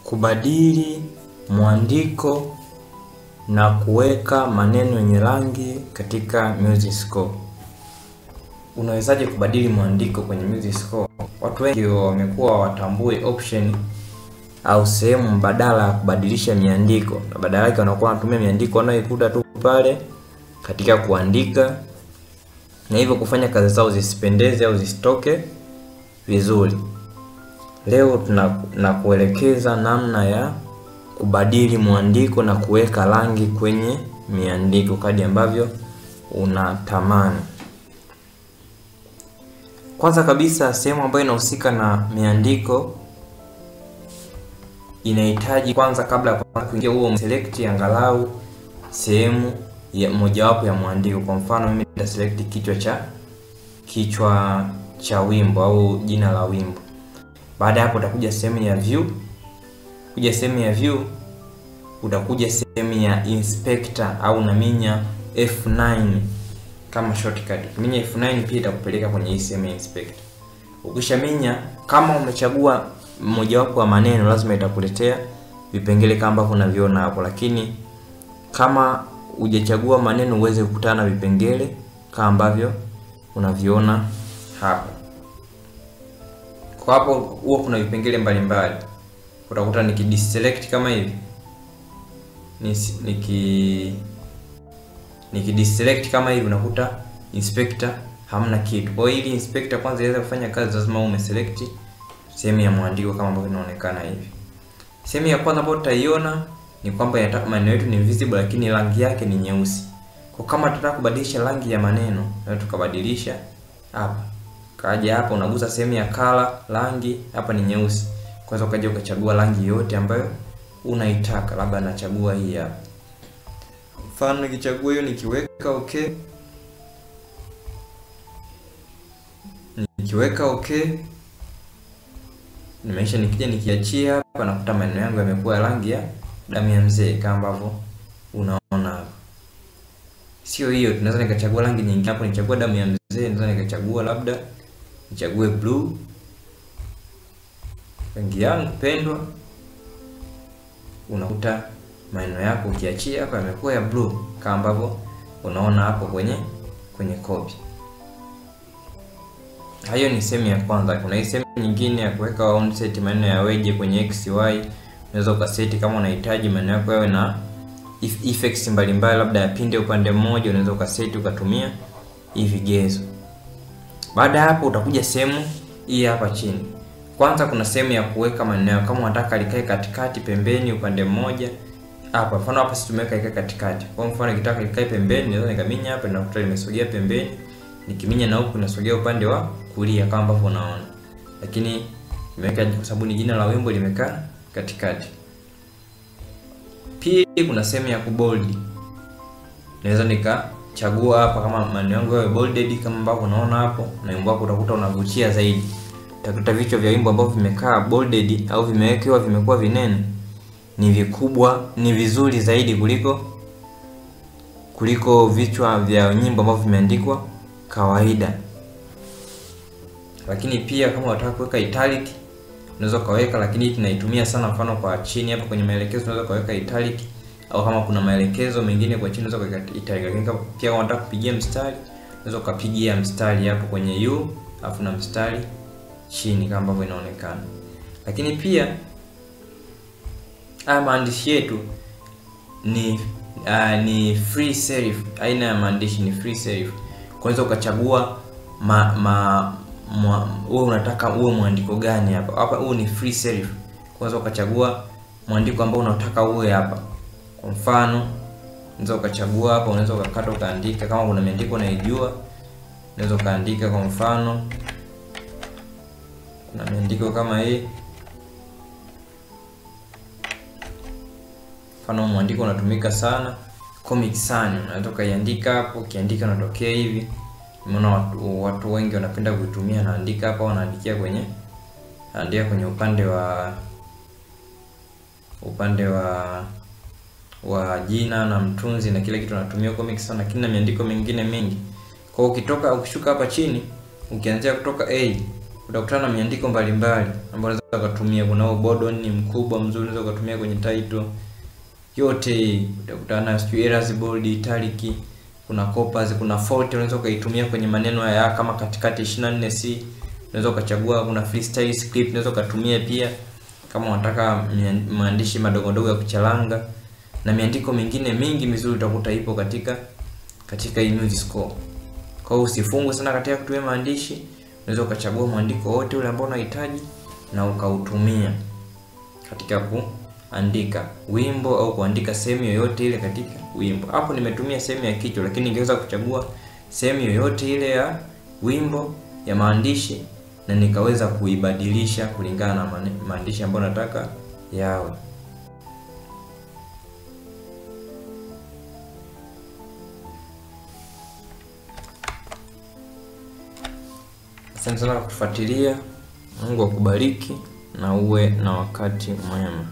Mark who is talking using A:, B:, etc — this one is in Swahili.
A: Kubadili mwandiko na kuweka maneno yenye rangi katika music score. Unawezaje kubadili mwandiko kwenye music score? Watu wengi wamekuwa watambui option au sehemu mbadala ya kubadilisha miandiko, na badala yake wanakuwa wanatumia miandiko wanayoikuta tu pale katika kuandika, na hivyo kufanya kazi zao zisipendeze au zisitoke vizuri. Leo tunakuelekeza namna ya kubadili mwandiko na kuweka rangi kwenye miandiko kadri ambavyo unatamani. Kwanza kabisa, sehemu ambayo inahusika na miandiko inahitaji kwanza, kabla ya kuingia huo, select angalau sehemu ya mojawapo ya mwandiko. Kwa mfano mimi nita select kichwa cha wimbo au jina la wimbo. Baada hapo utakuja sehemu ya view. Kuja sehemu ya view utakuja sehemu ya inspector au unaminya F9 kama shortcut. Minya F9 pia itakupeleka kwenye hii sehemu ya inspector. Ukishaminya, kama umechagua mojawapo wa maneno, lazima itakuletea vipengele kama ambavyo unaviona hapo, lakini kama hujachagua maneno uweze kukutana na vipengele kama ambavyo unaviona hapo. Kwa hapo huwa kuna vipengele mbalimbali. Utakuta nikideselect kama hivi, nikideselect kama hivi, unakuta inspector hamna kitu. Kwa hiyo ili inspector kwanza iweze kufanya kazi, lazima umeselect sehemu ya mwandiko kama ambavyo inaonekana hivi. Sehemu ya kwanza ambayo tutaiona ni kwamba maneno yetu ni visible, lakini rangi yake ni nyeusi. Kwa kama tunataka kubadilisha rangi ya maneno, na tukabadilisha hapa. Kaja hapa unagusa sehemu ya color, rangi hapa ni nyeusi. Kwanza ukaja ukachagua rangi yote ambayo unaitaka, labda nachagua hii hapa. Mfano nikichagua hiyo, nikiweka okay. Nikiweka okay, nimeisha. Nikija nikiachia hapa nakuta maneno yangu yamekuwa rangi ya damu ya mzee kama ambavyo unaona hapa. Sio hiyo, tunaweza nikachagua rangi nyingine hapo, nichagua damu ya mzee, naweza nikachagua labda nichague blue, rangi yangu pendwa. Unakuta maneno yako ukiachia hapa yamekuwa ya blue kama ambavyo unaona hapo kwenye copy. Hayo ni sehemu ya kwanza. Kuna hii sehemu nyingine ya kuweka onset maneno yaweje kwenye x, y. Unaweza ukaseti kama unahitaji maneno yako yawe na effects mbalimbali, labda yapinde upande mmoja, unaweza ukaseti ukatumia hivi vigezo. Baada hapo utakuja sehemu hii hapa chini. Kwanza kuna sehemu ya kuweka maneno, kama unataka likae katikati, pembeni, upande mmoja. Hapa mfano hapa sisi tumeweka ikae katikati. Kwa mfano nikitaka likae pembeni, naweza nikaminya hapa na kuta limesogea pembeni. Nikiminya na huku inasogea upande wa kulia kama ambavyo unaona. Lakini nimeweka kwa sababu ni jina la wimbo limekaa katikati. Pili kuna sehemu ya kubold. Naweza nikachagua hapa kama maneno yangu yawe bolded kama ambavyo unaona hapo, na wimbo wako utakuta unavutia zaidi. Utakuta vichwa vya wimbo ambavyo vimekaa bolded au vimewekewa vimekuwa vinene ni vikubwa, ni vizuri zaidi kuliko vichwa vya nyimbo ambavyo vimeandikwa kawaida. Lakini pia kama unataka kuweka italic unaweza kaweka, lakini tunaitumia sana mfano kwa chini hapa kwenye maelekezo unaweza kaweka italic, au kama kuna maelekezo mengine kwa chini unaweza kuweka italic. Lakini pia kama unataka kupigia mstari unaweza kupigia mstari hapo kwenye u afu na mstari chini kama ambavyo inaonekana. Lakini pia haya maandishi yetu ni free serif, aina ya maandishi ni free serif. Kwanza ukachagua wewe unataka uwe mwandiko gani hapa. Hapa huu ni free serif. Kwanza ukachagua mwandiko ambao unataka uwe hapa. Kwa mfano unaweza ukachagua hapa, unaweza ukakata ukaandika kama kuna miandiko unaijua, unaweza ukaandika. Kwa mfano kuna miandiko kama hii. Mfano mwandiko unatumika sana Comic Sans, unaweza ukaiandika hapo, ukiandika unatokea hivi. Nimeona watu wengi wanapenda kuitumia, naandika hapa, wanaandikia kwenye andika kwenye upande wa jina na mtunzi na kile kitu anatumia Comic Sans, lakini na miandiko mingine mingi. Kwa hiyo ukitoka ukishuka hapa chini, ukianzia kutoka A Utakutana na miandiko mbalimbali ambayo unaweza kutumia. Kuna Bodon ni mkubwa mzuri, unaweza kutumia kwenye title. Yote hii utakutana na sijui bold, italic, kuna coppers, kuna font unaweza ukaitumia kwenye maneno haya kama katikati 24C. Unaweza ukachagua, kuna freestyle script unaweza ukatumia pia kama unataka maandishi madogo madogo ya kuchalanga, na miandiko mingine mingi mizuri utakuta ipo katika hii music score. Kwa hiyo usifungwe sana katika kutumia maandishi, unaweza ukachagua mwandiko wote ule ambao unahitaji na ukautumia katika kuandika wimbo au kuandika sehemu yoyote ile katika wimbo. Hapo nimetumia sehemu ya kichwa, lakini ningeweza kuchagua sehemu yoyote ile ya wimbo ya maandishi na nikaweza kuibadilisha kulingana na maandishi ambayo nataka yawe. Asante sana kwa kufuatilia. Mungu akubariki na uwe na wakati mwema.